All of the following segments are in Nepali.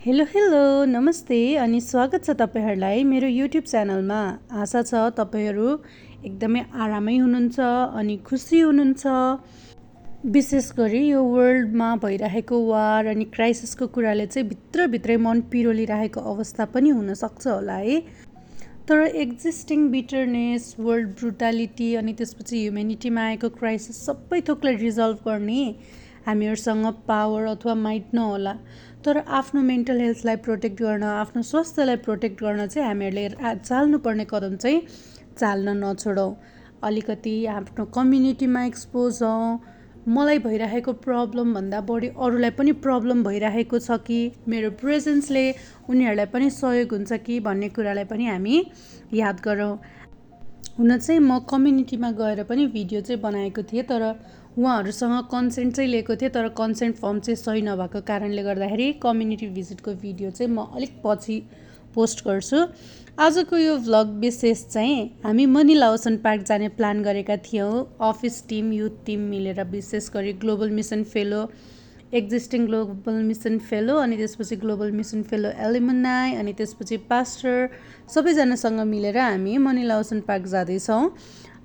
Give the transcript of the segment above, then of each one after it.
हेलो हेलो नमस्ते अनि स्वागत छ तपाईहरुलाई मेरो युट्युब च्यानलमा। आशा छ तपाईहरु एकदमै आरामै हुनुहुन्छ अनि खुसी हुनुहुन्छ। विशेष गरी यो वर्ल्डमा भइरहेको वार अनि क्राइसिसको कुराले चाहिँ भित्रभित्रै मन पिरोलिरहेको अवस्था पनि हुन सक्छ होला है। तर एक्जिस्टिङ बिटरनेस, वर्ल्ड ब्रुटालिटी अनि त्यसपछि ह्युम्यानिटीमा आएको क्राइसिस सबै थोकलाई रिजल्भ गर्ने हामीहरुसँग पावर अथवा माइट नहोला। तर आफ्नो मेन्टल हेल्थलाई प्रोटेक्ट गर्न, आफ्नो स्वास्थ्यलाई प्रोटेक्ट गर्न चाहिँ हामीहरुले चाल्नुपर्ने कदम चाहिँ चाल्न नछोडौं। अलिकति आफ्नो कम्युनिटीमा एक्सपोज हौं। मलाई भइरहेको प्रब्लम भन्दा बढी अरूलाई पनि प्रब्लम भइरहेको छ कि मेरो प्रेजेन्सले उनीहरुलाई पनि सहयोग हुन्छ कि भन्ने कुरालाई पनि हामी याद गरौं। हुन चाहिँ म कम्युनिटीमा गएर पनि भिडियो चाहिँ बनाएको थिएँ, तर उहाँहरुसँग कन्सेन्ट चाहिँ लिएको थिएँ, तर कन्सेन्ट फर्म चाहिँ सही नभएको कारणले गर्दाखेरि कम्युनिटी भिजिटको भिडियो चाहिँ म अलिक पछि पोस्ट गर्छु। आजको यो भ्लग विशेष चाहिँ हामी मनिला ओसन पार्क जाने प्लान गरेका थियौं। अफिस टिम, युथ टिम मिलेर, विशेष गरी global mission fellow, existing global mission fellow अनि त्यसपछि ग्लोबल मिसन फेलो एलुमनाई अनि त्यसपछि पास्टर सबैजनासँग मिलेर हामी मनिला ओसन पार्क जाँदैछौँ।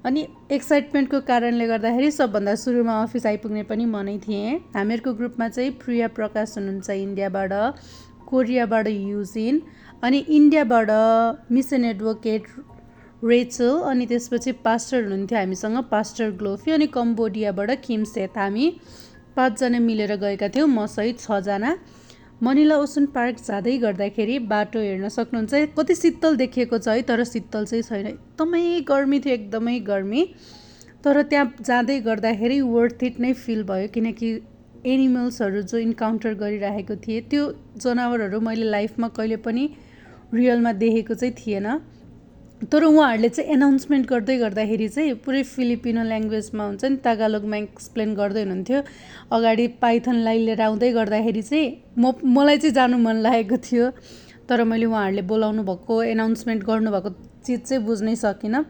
अनि एक्साइटमेन्टको कारणले गर्दाखेरि सबभन्दा सुरुमा अफिस आइपुग्ने पनि म नै थिएँ। हामीहरूको ग्रुपमा चाहिँ प्रिया प्रकाश हुनुहुन्छ इन्डियाबाट, कोरियाबाट युजिन अनि इन्डियाबाट मिसन एडभोकेट रेचल अनि त्यसपछि पास्टर हुनुहुन्थ्यो हामीसँग पास्टर ग्लोफी अनि कम्बोडियाबाट किम सेथ। हामी 5 जना मिलेर गएका थियौँ, म सहित 6 जना। मनिला ओसन पार्क जाँदै गर्दाखेरि बाटो हेर्न सक्नुहुन्छ कति शीतल देखिएको छ है, तर शीतल चाहिँ छैन। एकदमै गर्मी थियो, एकदमै गर्मी। तर त्यहाँ जाँदै गर्दाखेरि वर्थ इट नै फिल भयो, किनकि एनिमल्सहरू जो इन्काउन्टर गरिरहेको थिए त्यो जनावरहरू मैले लाइफमा कहिले पनि रियलमा देखेको चाहिँ थिएन। तर उहाँहरूले चाहिँ एनाउन्समेन्ट गर्दै गर्दाखेरि चाहिँ पुरै फिलिपिनो ल्याङ्ग्वेजमा हुन्छ नि, तागालोगमा एक्सप्लेन गर्दै हुनुहुन्थ्यो। अगाडि पाइथनलाई लिएर आउँदै गर्दाखेरि चाहिँ मलाई चाहिँ जानु मन लागेको थियो, तर मैले उहाँहरूले बोलाउनु भएको, एनाउन्समेन्ट गर्नुभएको चिज चाहिँ बुझ्नै सकिनँ।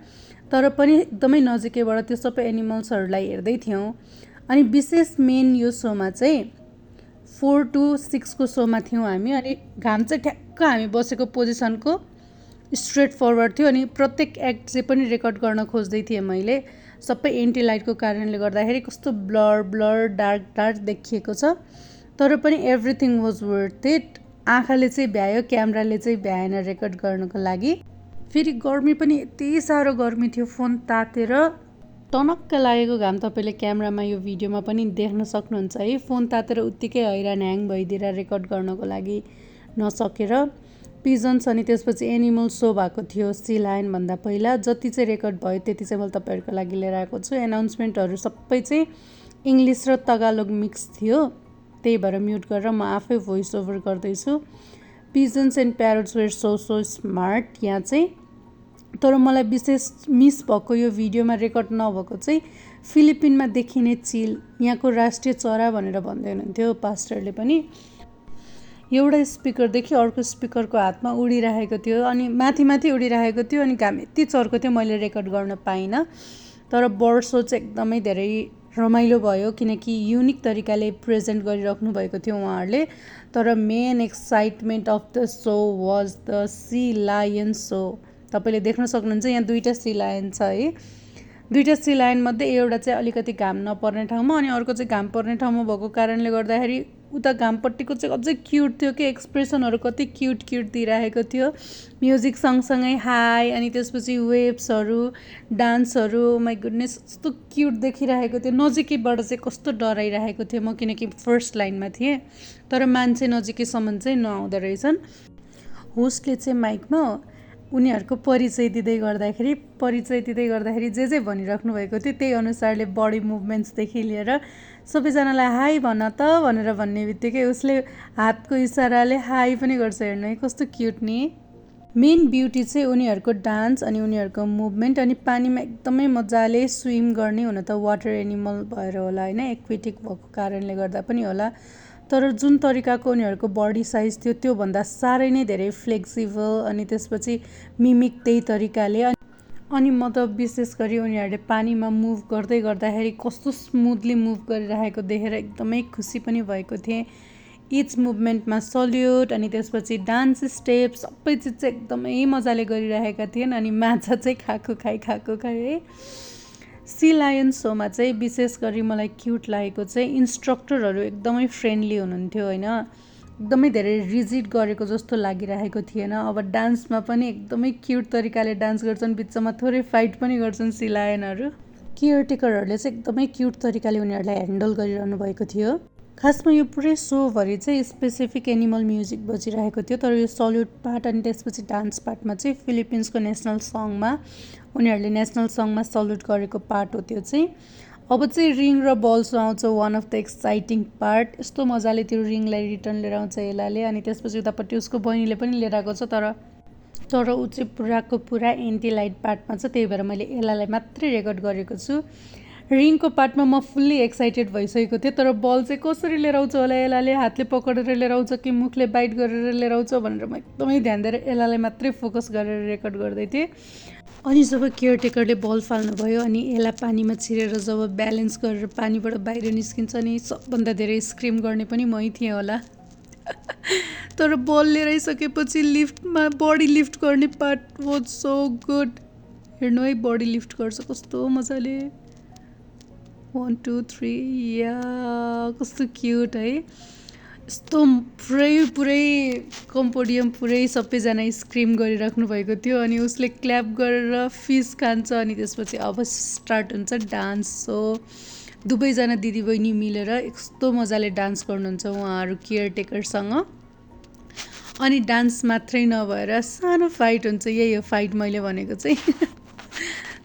तर पनि एकदमै नजिकैबाट त्यो सबै एनिमल्सहरूलाई हेर्दै थियौँ। अनि विशेष मेन यो सोमा चाहिँ 4 to 6 को सोमा थियौँ हामी। अनि घाम चाहिँ ठ्याक्क हामी बसेको पोजिसनको स्ट्रेट फरवर्ड थियो। अनि प्रत्येक एक्ट चाहिँ पनि रेकर्ड गर्न खोज्दै थिएँ मैले। सबै एन्टी लाइटको कारणले गर्दाखेरि कस्तो ब्लर ब्लर डार्क डार्क देखिएको छ, तर पनि एभ्रिथिङ वाज वर्थ इट। आँखाले चाहिँ भ्यायो, क्यामेराले चाहिँ भ्याएन रेकर्ड गर्नको लागि। फेरि गर्मी पनि यति साह्रो गर्मी थियो, फोन तातेर टनक्क लागेको घाम तपाईँले क्यामेरामा यो भिडियोमा पनि देख्न सक्नुहुन्छ है। फोन तातेर उत्तिकै हैरान ह्याङ भइदिएर रेकर्ड गर्नको लागि नसकेर। पिजन्स अनि त्यसपछि एनिमल सो भएको थियो सी लायन भन्दा पहिला। जति चाहिँ रेकर्ड भयो त्यति चाहिँ मैले तपाईँहरूको लागि लिएर आएको छु। एनाउन्समेन्टहरू सबै चाहिँ इङ्ग्लिस र तगालोग मिक्स थियो, त्यही भएर म्युट गरेर म आफै भोइस ओभर गर्दैछु। Pigeons and parrots were so smart यहाँ चाहिँ। तर मलाई विशेष मिस भएको यो भिडियोमा रेकर्ड नभएको चाहिँ फिलिपिनमा देखिने चिल, यहाँको राष्ट्रिय चरा भनेर भन्दै हुनुहुन्थ्यो पास्टरले पनि। एउटा स्पिकरदेखि अर्को स्पिकरको हातमा उडिरहेको थियो अनि माथि माथि उडिरहेको थियो, अनि घाम यति चर्को थियो मैले रेकर्ड गर्न पाइनँ। तर बर्ड सो चाहिँ एकदमै धेरै रमाइलो भयो, किनकि युनिक तरिकाले प्रेजेन्ट गरिराख्नु भएको थियो उहाँहरूले। तर main excitement of the show was the sea lion show. तपाईँले देख्न सक्नुहुन्छ यहाँ 2टा सी लायन छ है। 2टा सी लायन मध्ये एउटा चाहिँ अलिकति घाम नपर्ने ठाउँमा अनि अर्को चाहिँ घाम पर्ने ठाउँमा भएको कारणले गर्दाखेरि उता घामपट्टिको चाहिँ अझै क्युट थियो कि एक्सप्रेसनहरू कति क्युट क्युट दिइरहेको थियो। म्युजिक सँगसँगै हाई अनि त्यसपछि वेभ्सहरू, डान्सहरू, माई गुडनेस कस्तो क्युट देखिरहेको थियो। नजिकैबाट चाहिँ कस्तो डराइरहेको थियो म, किनकि फर्स्ट लाइनमा थिएँ। तर मान्छे नजिकैसम्म चाहिँ नआउँदो रहेछन्। होस्टले चाहिँ माइकमा उनीहरूको परिचय दिँदै गर्दाखेरि जे भनिराख्नु भएको थियो त्यही अनुसारले बडी मुभमेन्ट्सदेखि लिएर सबैजनालाई हाई भन त भनेर भन्ने बित्तिकै उसले हातको इसाराले हाई पनि गर्छ। हेर्नु है कस्तो क्युट नि। मेन ब्युटी चाहिँ उनीहरूको डान्स अनि उनीहरूको मुभमेन्ट अनि पानीमा एकदमै मजाले स्विम गर्ने। हुन त वाटर एनिमल भएर होला होइन, एक्वेटिक भएको कारणले गर्दा पनि होला। तर जुन तरिकाको उनीहरूको बडी साइज थियो त्योभन्दा साह्रै नै धेरै फ्लेक्सिबल अनि त्यसपछि मिमिक त्यही तरिकाले। अनि म त विशेष गरी उनीहरूले पानीमा मुभ गर्दै गर्दाखेरि कस्तो स्मुथली मुभ गरिरहेको देखेर एकदमै खुसी पनि भएको थिएँ। इच मुभमेन्टमा सल्युट अनि त्यसपछि डान्स स्टेप सबै चिज चाहिँ एकदमै मजाले गरिरहेका थिएँ अनि माछा चाहिँ खाएको खाएँ है। सी लायन सोमा चाहिँ विशेष गरी मलाई क्युट लागेको चाहिँ इन्स्ट्रक्टरहरू एकदमै फ्रेन्डली हुनुहुन्थ्यो होइन, एकदमै धेरै रिजिड गरेको जस्तो लागिरहेको थिएन। अब डान्समा पनि एकदमै क्युट तरिकाले डान्स गर्छन्, बिचमा थोरै फाइट पनि गर्छन् सी लायनहरू। केयरटेकरहरूले चाहिँ एकदमै क्युट तरिकाले उनीहरूलाई ह्यान्डल गरिरहनु भएको थियो। खासमा यो पुरै सोभरि चाहिँ स्पेसिफिक एनिमल म्युजिक बजिरहेको थियो, तर यो सल्युट पार्ट अनि त्यसपछि डान्स पार्टमा चाहिँ फिलिपिन्सको नेसनल सङमा उनीहरूले नेसनल सङमा सल्युट गरेको पार्ट हो त्यो चाहिँ। अब चाहिँ रिङ र बल्स आउँछ one of the exciting part. यस्तो मजाले त्यो रिङलाई रिटर्न लिएर आउँछ एलाले अनि त्यसपछि उतापट्टि उसको बहिनीले पनि लिएर आएको छ, तर ऊ चाहिँ पुराको पुरा एन्टी लाइट पार्टमा छ, त्यही भएर मैले एलालाई मात्रै रेकर्ड गरेको छु। रिङको पार्टमा म फुल्ली एक्साइटेड भइसकेको थिएँ, तर बल चाहिँ कसरी लिएर आउँछ होला एलाले, हातले पक्रेर लिएर आउँछ कि मुखले बाइट गरेर लिएर आउँछ भनेर म एकदमै ध्यान दिएर एलालाई मात्रै फोकस गरेर रेकर्ड गर्दै थिएँ। अनि जब केयरटेकरले बल फाल्नुभयो अनि एला पानीमा छिरेर जब ब्यालेन्स गरेर पानीबाट बाहिर निस्किन्छ नि सबभन्दा धेरै स्क्रिम गर्ने पनि मै थिएँ होला। तर बल लिएर आइसकेपछि लिफ्टमा बडी लिफ्ट गर्ने पार्ट वाज सो गुड। हेर्नु है बडी लिफ्ट गर्छ कस्तो मजाले, 1 2 3 या कस्तो क्युट है। यस्तो पुरै कम्पोडियम पुरै सबैजना स्क्रिम गरिराख्नु भएको थियो अनि उसले क्ल्याप गरेर फिस खान्छ अनि त्यसपछि अब स्टार्ट हुन्छ डान्स। सो दुवैजना दिदीबहिनी मिलेर यस्तो मजाले डान्स गर्नुहुन्छ उहाँहरू केयरटेकरसँग। अनि डान्स मात्रै नभएर सानो फाइट हुन्छ, यही हो फाइट मैले भनेको चाहिँ।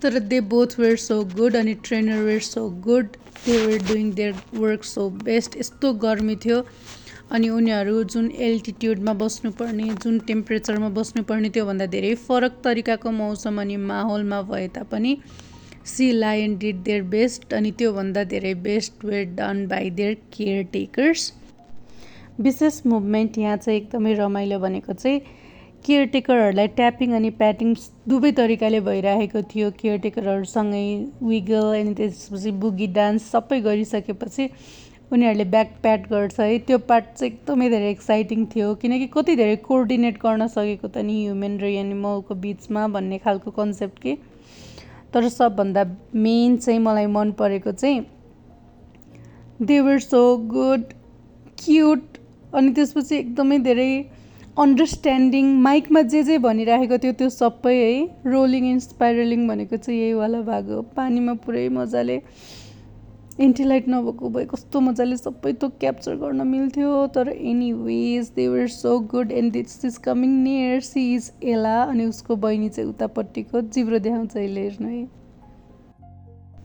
तर they both were so good अनि trainer were so good, they were doing their work so best. यस्तो गर्मी थियो अनि उनीहरू जुन एल्टिट्युडमा बस्नुपर्ने, जुन टेम्परेचरमा बस्नुपर्ने त्योभन्दा धेरै फरक तरिकाको मौसम अनि माहौलमा भए तापनि sea lion did their best अनि त्योभन्दा धेरै best were done by their caretakers. विशेष मुभमेन्ट यहाँ चाहिँ एकदमै रमाइलो भनेको चाहिँ केयरटेकरहरूलाई ट्यापिङ अनि प्याटिङ दुवै तरिकाले भइरहेको थियो। केयरटेकरहरूसँगै विगल अनि त्यसपछि बुगी डान्स सबै गरिसकेपछि उनीहरूले ब्याक प्याट गर्छ है, त्यो पार्ट चाहिँ एकदमै धेरै एक्साइटिङ थियो किनकि कति धेरै कोअर्डिनेट गर्न सकेको त नि ह्युमन र एनिमलको बिचमा भन्ने खालको कन्सेप्ट के। तर सबभन्दा मेन चाहिँ मलाई मन परेको चाहिँ they were so good cute अनि त्यसपछि एकदमै धेरै अन्डरस्ट्यान्डिङ। माइकमा जे भनिरहेको थियो त्यो सबै है। रोलिङ एन्ड स्पाइरलिङ भनेको चाहिँ यही वाला भाग हो। पानीमा पुरै मजाले एन्टिलाइट नभएको भए कस्तो मजाले सबै थोक क्याप्चर गर्न मिल्थ्यो। तर anyways they were so good and this is coming near, she is Ella अनि उसको बहिनी चाहिँ उतापट्टिको जिब्रो देखाउँछ अहिले हेर्नु है।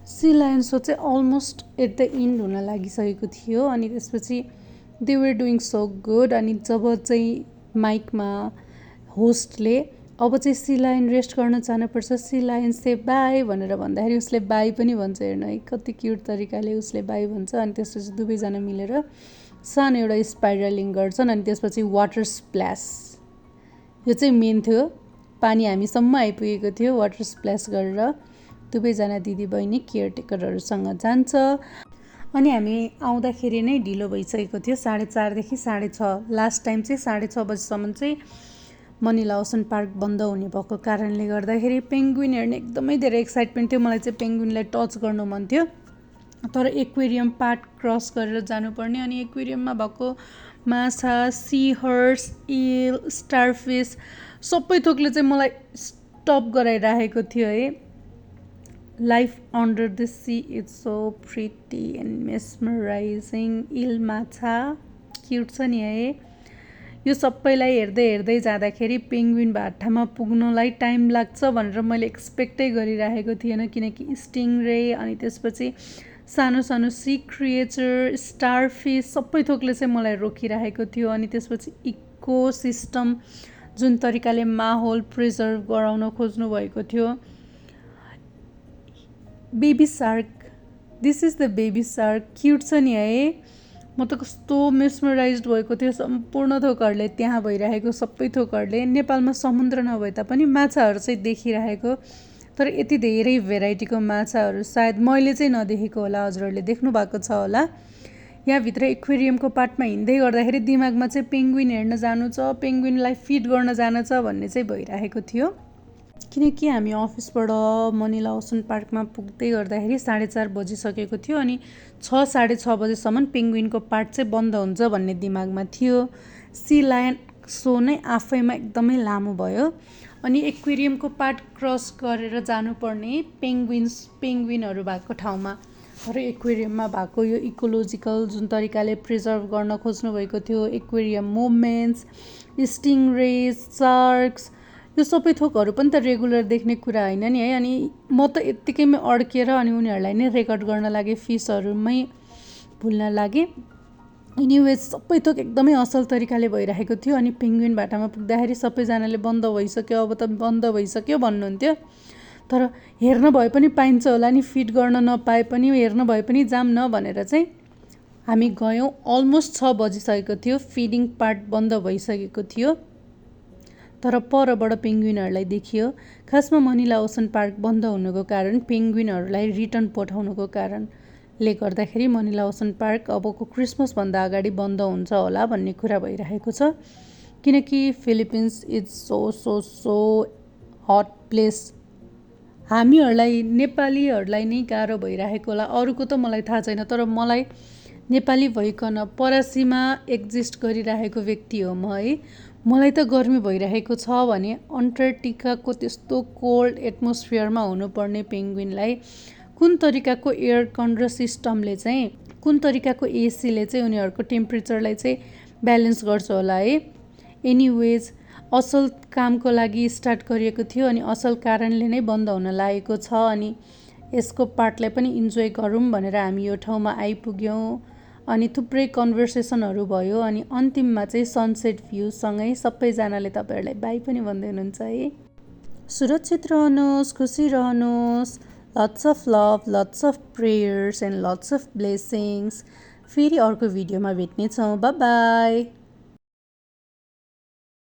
सी लायन सो चाहिँ अलमोस्ट एट द इन्ड हुन लागिसकेको थियो अनि त्यसपछि they were doing so good अनि जब चाहिँ माइकमा होस्टले अब चाहिँ सी लायन रेस्ट गर्न जानुपर्छ, सी लायन से बाई भनेर भन्दाखेरि उसले बाई पनि भन्छ। हेर्नु है कति क्युट तरिकाले उसले बाई भन्छ अनि त्यसपछि दुवैजना मिलेर सानो एउटा स्पाइरलिङ गर्छन् अनि त्यसपछि वाटर स्प्ल्यास, यो चाहिँ मेन थियो। पानी हामीसम्म आइपुगेको थियो, वाटर स्प्ल्यास गरेर दुवैजना दिदीबहिनी केयरटेकरहरूसँग जान्छ। अनि हामी आउँदाखेरि नै ढिलो भइसकेको थियो, 4:30 देखि 6:30। लास्ट टाइम चाहिँ 6:30 बजीसम्म चाहिँ मनिला ओसन पार्क बन्द हुने भएको कारणले गर्दाखेरि पेङ्गुइन हेर्ने एकदमै धेरै एक्साइटमेन्ट थियो। मलाई चाहिँ पेङ्गुइनलाई टच गर्नु मन थियो, तर एक्वेरियम पार्ट क्रस गरेर जानुपर्ने अनि एक्वेरियममा भएको माछा, सी हर्स, ईल, स्टारफिस सबै थोकले चाहिँ मलाई स्टप गराइरहेको थियो है। Life under the sea is so pretty and mesmerising. Eel माछा क्युट छ नि है। यो सबैलाई हेर्दै जाँदाखेरि पेङ्गुइन भाटामा पुग्नलाई टाइम लाग्छ भनेर मैले एक्सपेक्टै गरिरहेको थिएन किनकि स्टिङरे अनि त्यसपछि सानो सानो सी क्रिएचर, स्टारफिस सबै थोकले चाहिँ मलाई रोकिरहेको थियो। अनि त्यसपछि इको सिस्टम जुन तरिकाले माहौल प्रिजर्भ गराउन खोज्नु भएको थियो। Baby shark, this is the baby shark, cute छ नि है। म त कस्तो मेस्मराइज भएको थियो सम्पूर्ण थोकहरूले, त्यहाँ भइरहेको सबै थोकहरूले। नेपालमा समुद्र नभए तापनि माछाहरू चाहिँ देखिरहेको, तर यति धेरै भेराइटीको माछाहरू सायद मैले चाहिँ नदेखेको होला, हजुरहरूले देख्नु भएको छ होला। यहाँभित्र एक्वेरियमको पार्टमा हिँड्दै गर्दाखेरि दिमागमा चाहिँ पेङ्गुइन हेर्न जानु छ, पेङ्गुइनलाई फिड गर्न जानु छ भन्ने चाहिँ भइरहेको थियो। किनकि हामी अफिसबाट मनिला ओसन पार्कमा पुग्दै गर्दाखेरि 4:30 बजिसकेको थियो अनि 6-6:30 बजेसम्म पेङ्गुइनको पार्क चाहिँ बन्द हुन्छ भन्ने दिमागमा थियो। सी लायन सो नै आफैमा एकदमै लामो भयो अनि एक्वेरियमको पार्ट क्रस गरेर जानुपर्ने पेङ्गुइनहरू भएको ठाउँमा र एक्वेरियममा भएको यो इकोलोजिकल जुन तरिकाले प्रिजर्भ गर्न खोज्नु भएको थियो, एक्वेरियम मुभमेन्ट्स, स्टिङरेज, सार्क्स, यो सबै थोकहरू पनि त रेगुलर देख्ने कुरा होइन नि है। अनि म त यत्तिकैमै अड्किएर अनि उनीहरूलाई नै रेकर्ड गर्न लागेँ, फिसहरूमै भुल्न लागेँ। एनिवेज सबै थोक एकदमै असल तरिकाले भइरहेको थियो अनि पेङ्गुइन भाटामा पुग्दाखेरि सबैजनाले बन्द भइसक्यो, अब त बन्द भइसक्यो भन्नुहुन्थ्यो। तर हेर्न भए पनि पाइन्छ होला नि, फिड गर्न नपाए पनि हेर्न भए पनि जाम न भनेर चाहिँ हामी गयौँ। अलमोस्ट 6 बजिसकेको थियो, फिडिङ पार्ट बन्द भइसकेको थियो, तर परबाट पेङ्गुइनहरूलाई देखियो। खासमा मनिला ओसन पार्क बन्द हुनुको कारण पेङ्गुइनहरूलाई रिटर्न पठाउनुको कारणले गर्दाखेरि मनिला ओसन पार्क अबको क्रिसमसभन्दा अगाडि बन्द हुन्छ होला भन्ने कुरा भइरहेको छ। किनकि Philippines is so hot place. हामीहरूलाई नेपालीहरूलाई नै गाह्रो भइरहेको होला, अरूको त मलाई थाहा छैन, तर मलाई नेपाली भइकन परासीमा एक्जिस्ट गरिरहेको व्यक्ति हो म है। मलाई त गर्मी भइरहेको छ भने अन्टार्कटिकाको त्यस्तो कोल्ड एटमोस्फियरमा हुनुपर्ने पेङ्गुइनलाई कुन तरिकाको एयर कन्ट्रोल सिस्टमले चाहिँ, कुन तरिकाको एसीले चाहिँ उनीहरूको टेम्परेचरलाई चाहिँ ब्यालेन्स गर्छ होला है। एनिवेज असल कामको लागि स्टार्ट गरिएको थियो अनि असल कारणले नै बन्द हुन लागेको छ अनि यसको पार्टलाई पनि इन्जोय गरौँ भनेर हामी यो ठाउँमा आइपुग्यौँ अनि थुप्रै कन्भर्सेसनहरू भयो अनि अन्तिममा चाहिँ सनसेट भ्यूसँगै सबैजनाले तपाईँहरूलाई बाई पनि भन्दै हुनुहुन्छ है। सुरक्षित रहनुहोस्, खुसी रहनुहोस्, lots of love, lots of prayers and lots of blessings. फेरि अर्को भिडियोमा भेट्नेछौँ। By by.